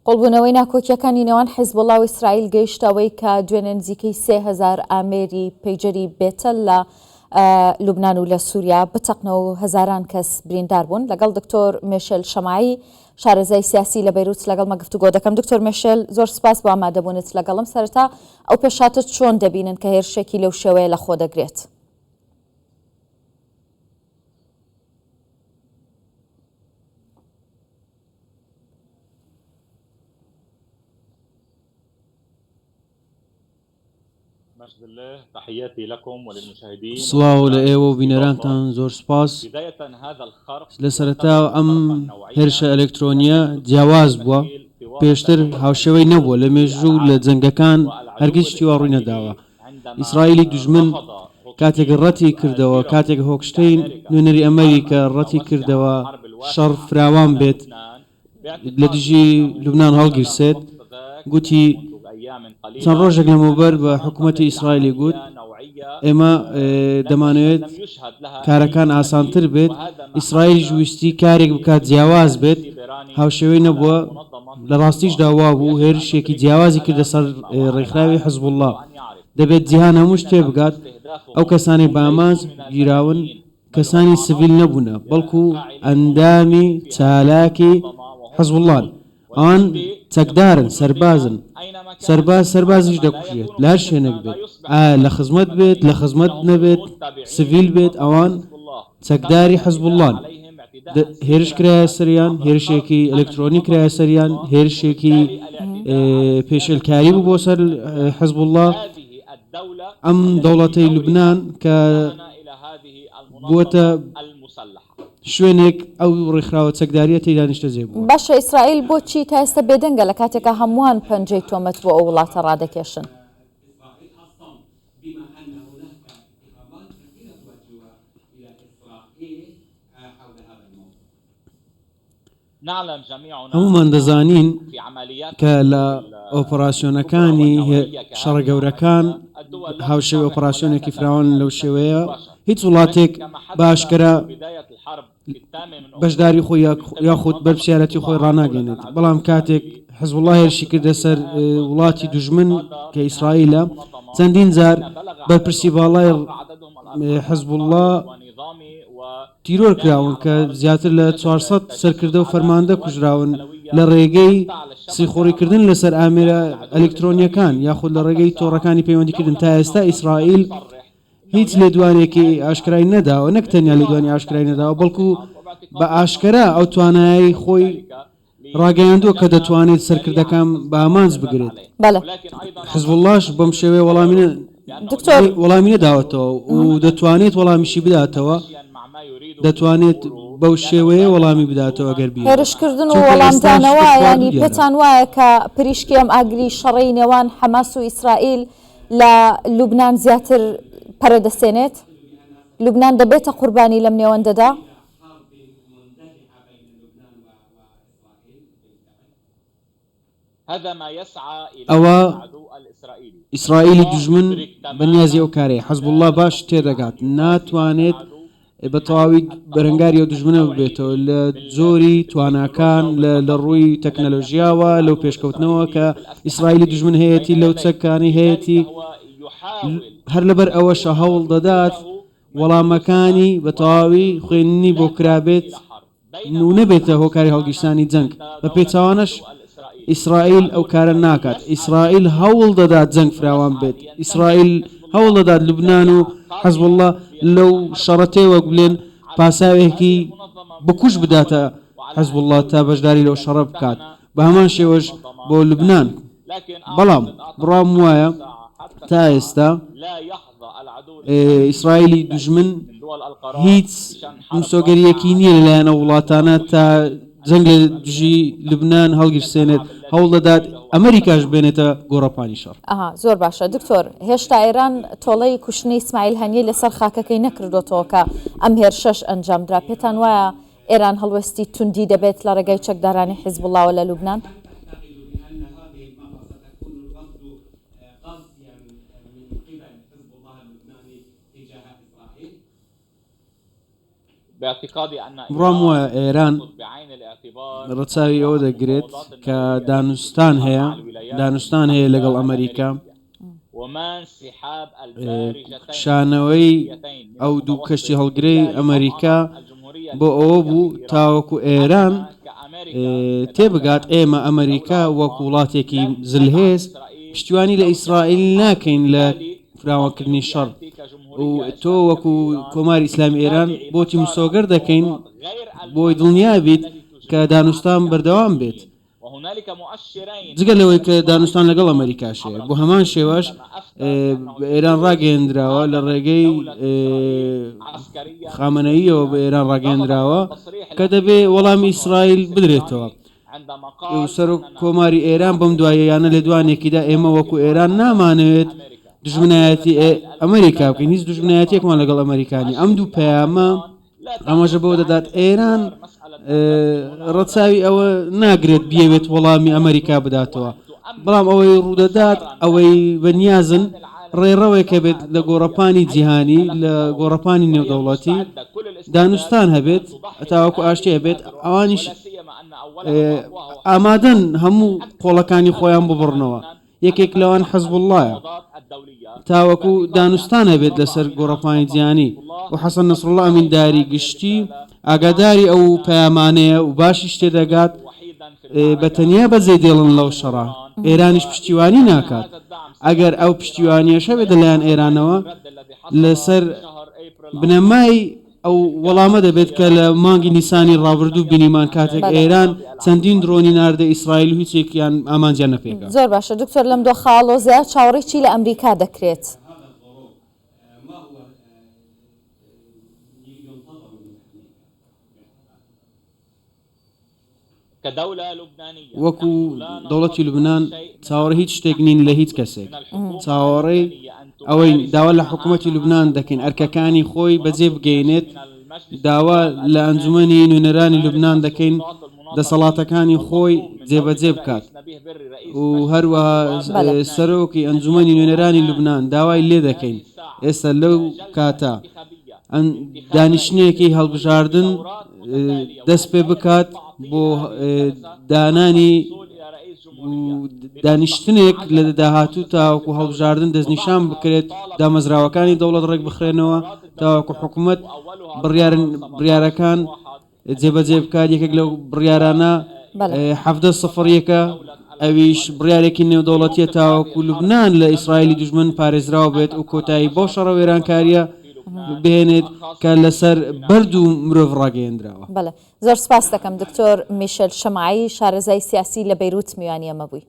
قوڵبوونەوەی ناکۆکییەکانی نێوان حیزبوڵڵا و ئیسرائیل گەیشتە ئەوەی کە دوێنێ نزیکەی 3000 ئامێری پەیجەری بێتەل لە لوبنان و لە سووریا بتەقنەوە و هەزاران کەس بریندار بوون. لەگەڵ دکتۆر مێشێل شەمایی شارەزای سیاسی لە بەیروت لەگەڵمە گفتوگۆ دەکەم. دکتۆر مێشێل زۆر سپاس بۆ ئامادەبوونت لەگەڵم. سەرەتا ئەو پێشهاتە چۆن دەبینن کە هێرشێکی لەو شێوەیە لەخۆ دەگرێت؟ سڵاو لە ئێوە و بینەرانتان زۆر سوپاس. لە سەرەتاوە ئەم هێرشە ئەلکترۆنییە جیاواز بووە، پێشتر هاوشێوەی نەبووە، لە مێژوو و لە جەنگەکان هەرگیز شتی وا ڕووی نەداوە. ئیسرائیلی دوژمن کاتێک ڕەتی کردەوە، کاتێک هۆکشتەین نوێنەری ئەمریکا ڕەتی کردەوە شەڕ فراوان بێت لە دژی لوبنان هەڵگیرسێت، گوتی چەند ڕۆژێک لەمەوبەر بە حکوومەتی ئیسرائیلی گوت ئێمە دەمانەوێت کارەکان ئاسانتر بێت، ئیسرائیلیش ویستی کارێک بکات جیاواز بێت، هاوشێوەی نەبووە، لە ڕاستیشدا وابوو، هێرشێکی جیاوازی کردە سەر ڕێکخراوی حزبوڵڵا. دەبێت جیهان هەمووش تێبگات ئەو کەسانەی بە ئامانج گیراون کەسانی سڤیل نەبوونە، بەڵکو ئەندامی چالاکی حزبوڵڵان. ئەوان چەکدارن، سەربازن. سەرباز سەربازیش دەکوژێت، لە هەر شوێنێک بێت، ئایا لە خزمەت بێت، لە خزمەت نەبێت، سڤیل بێت، ئەوان چەکداری حزبوڵڵان. هێرش کرایە سەریان، هێرشێکی ئەلکترۆنی کرایە سەریان، هێرشێکی پێشێلکاری بوو بۆ سەر حزبوڵڵا. ئەم دەوڵەتەی لوبنان کە بووەتە شوێنێک ئەو ڕێکخراوە چەکدارییە تێیدا نیشتەجێ بووە. باشە ئیسرائیل بۆچی تا ئێستا بێدەنگە لە کاتێکا هەمووان پەنجەی تۆمەت بۆ ئەو وڵاتە ڕادەکێشن؟ هەموومان دەزانین کە لە ئۆپەراسیۆنەکانی شەڕە گەورەکان هاوشێوەی ئۆپەراسیۆنێکی فراوان لەو شێوەیە هیچ وڵاتێک بە ئاشکرا بەشداری خۆی یاخود بەرپرسیارەتی خۆی ڕاناگەێنێت بەڵام کاتێک حزبوڵڵا هێرشی کردە سەر وڵاتی دوژمن کە ئیسرائیلە چەندین جار بەرپرسی باڵای حزبوڵڵا تیرۆر کراون کە زیاتر لە 400 سەرکردە و فەرماندە کوژراون لە ڕێگەی سیخوڕیکردن لەسەر ئامێرە ئەلکترۆنیەکان یاخود لە ڕێگەی تۆڕەکانی پەیوەندیکردن تا ئێستا ئیسرائیل هیچ لێدوانێکی ئاشکرای نەداوە، نەک تەنیا لێدوانی ئاشکرای نەداوە، بەڵکو بە ئاشکەرا ئەو توانایەی خۆی ڕاگەیاندووە کە دەتوانێت سەرکردەکان بە ئامانج بگرێت. بەڵێ. حزبوڵڵاش بەم شێوەیە وەڵامی دکتۆر. وەڵامی نەداوەتەوە و دەتوانێت وەڵامیشی بداتەوە، دەتوانێت بەو شێوەیە وەڵامی بداتەوە ئەگەر بیەوێت. هێرشکردن و چونکە ئێستاش وەڵامدانەوە خواردوو یانی دیارە. پێتان وایە کە پریشکی ئەم ئاگری شەڕەی نێوان حەماس و ئیسرائیل لە لوبنان زیاتر پەرە دەستێنێت؟ لوبنان دەبێتە قوربانی لەم نێوەندەدا؟ ئەوە ئیسرائیلی دوژمن بە نیازی ئەو کارەیە. حزبوڵڵا باش تێدەگات ناتوانێت بە تەواوی بەرەنگاری ئەو دوژمنە ببێتەوە لە جۆری تواناکان لە ڕووی تەکنەلۆژیاوە لەو پێشکەوتنەوە کە ئیسرائیلی دوژمن هەیەتی لەو چەکانەی هەیەتی هەر لەبەر ئەوەشە هەوڵ دەدات وەڵامەکانی بە تەواوی خوێندنی بۆ کرابێت و نەبێتە هۆکاری هەڵگیرسانی جەنگ، بە پێچەوانەش ئیسرائیل ئەو کارە ناکات، ئیسرائیل هەوڵ دەدات جەنگ فراوان بێت، ئیسرائیل هەوڵ دەدات لوبنان و حزبوڵڵا لەو شەڕە تێوەبلێن، پاساوێکی بکوژ بداتە حزبوڵڵا تا بەشداری لەو شەڕە بکات، بە هەمان شێوەش بۆ لوبنان، بەڵام بڕوام وایە تا ئێستا. ئیسرائیلی دوژمن هیچ مسۆگەریەکی نییە لەلایەن ئەو وڵاتانە تا جەنگ لە دژی لوبناان هەڵگیرسێنێت هەوڵ دەدات ئەمریکاش بێنێتە گۆڕەپانی شەڕ. ئەها زۆر باشە دکتۆر هێشتا ئێران تۆڵەی کوشتنی ئیسماعیل هەنیەی لەسەر خاکەکەی نەکردۆتەوە کە ئەم هێرشەش ئەنجامدرا پێتان وایە ئێران هەڵوێستی توندی دەبێت لە ڕێگای چەکدارانی حیزبوڵاوە لە لوبناان؟ بڕوام وایە ئێران ڕەچاوی ئەوە دەگرێت کە دانوستان هەیە، دانوستان هەیە لەگەڵ ئەمەریکا، کشانەوەی ئەو دوو کەشتی هەڵگرەی ئەمەریکا بۆ ئەوە بوو تاوەکو ئێران تێبگات ئێمە ئەمەریکا وەک وڵاتێکی زلهێز پشتیوانی لە ئیسرائیل ناکەین لە فراوانکردنی شەڕ و تۆ وەکو کۆماری ئیسلامی ئێران بۆتی مسۆگەر دەکەین بۆی دڵنیا بیت کە دانوستان بەردەوام بێت جگە لەوەی کە دانوستان لەگەڵ ئەمەریکاش هەیە بۆ هەمان شێوەش بە ئێران ڕاگەیەندراوە لە ڕێگەی خامنەییەوە بە ئێران ڕاگەیەندراوە کە دەبێ وەڵامی ئیسرائیل بدرێتەوە. سەرۆک کۆماری ئێران بەم دواییانە لێدوانێکیدا ئێمە وەکو ئێران نامانەوێت دوژمنایەتی ئەمریکا بکەین هیچ دوژمنایەتێکمان لەگەڵ ئەمریکانی ئەم دوو پەیامە ئاماژە بەوە دەدات ئێران ڕەچاوی ئەوە ناگرێت بیەوێت وەڵامی ئەمریکا بداتەوە بەڵام ئەوەی ڕوودەدات ئەوەی بەنیازن ڕێڕەوێک هەبێت لە گۆڕەپانی جیهانی لە گۆڕەپانی نێودەوڵەتی دانوستان هەبێت تاوەکو ئاشتی هەبێت ئەوانیش ئامادەن هەموو قۆڵەکانی خۆیان ببڕنەوە یەکێک لەوان حەزبوڵڵایە تاوەکو دانوستان هەبێت لەسەر گۆڕەپانی جیهانی و حەسەن نەسروڵڵا ئەمینداری گشتی ئاگاداری ئەو پەیامانەیە و باشیش تێدەگات بە تەنیا بەجێ دێڵن لەو شەڕە ئێرانیش پشتیوانی ناکات ئەگەر ئەو پشتیوانیەش هەبێت لەلایەن ئێرانەوە لەسەر بنەمای ئەو وەڵامە دەبێت کە لە مانگی نیسانی ڕابردوو بینیمان کاتێک ئێران چەندین درۆنی ناردە ئیسرائیل و هیچێکیان ئامانجیان نەپێکا. زۆر باشە دکتۆر لەم دۆخە ئاڵۆزەیە چاوەڕێی چی لە ئەمریکا دەکرێت؟ وەکو دەوڵەتی لوبنان چاوەڕێی هیچ شتێک نین لە هیچ کەسێک، چاوەڕێی ئەوەین داوا لە حکومەتی لوبنان دەکەین ئەرکەکانی خۆی بەجێ بگەیەنێت، داوا لە ئەنجومەنی نوێنەرانی لوبنان دەکەین دەسەڵاتەکانی خۆی جێبەجێ بکات و هەروەها سەرۆکی ئەنجومەنی نوێنەرانی لوبنان داوای لێدەکەین ئێستا لەو کاتە دانیشتنێکی هەڵبژاردن دەست پێ بکات بۆ دانانی دانیشتنێک لە داهاتوو تاوەکو هەڵبژاردن دەستنیشان بکرێت دامەزراوەکانی دەوڵەت ڕێک بخرێنەوە تاوەکو حکوومەت بڕیارەکان جێبەجێ بکات یەکێک لەو بڕیارانە حەڤدە سفر یەکە ئەویش بڕیارێکی نێودەوڵەتیە تاوەکو لوبنان لە ئیسرائیلی دوژمن پارێزراو بێت و کۆتایی بەو شەڕە وێرانکاریە بهێنێت کە لەسەر بەرد و مرۆڤ ڕاگەیەندراوە. بەڵێ زۆر سپاست دەکەم دکتۆر میشێل شەماعی شارەزای سیاسی لە بەیروت میوانی ئێمە بووی.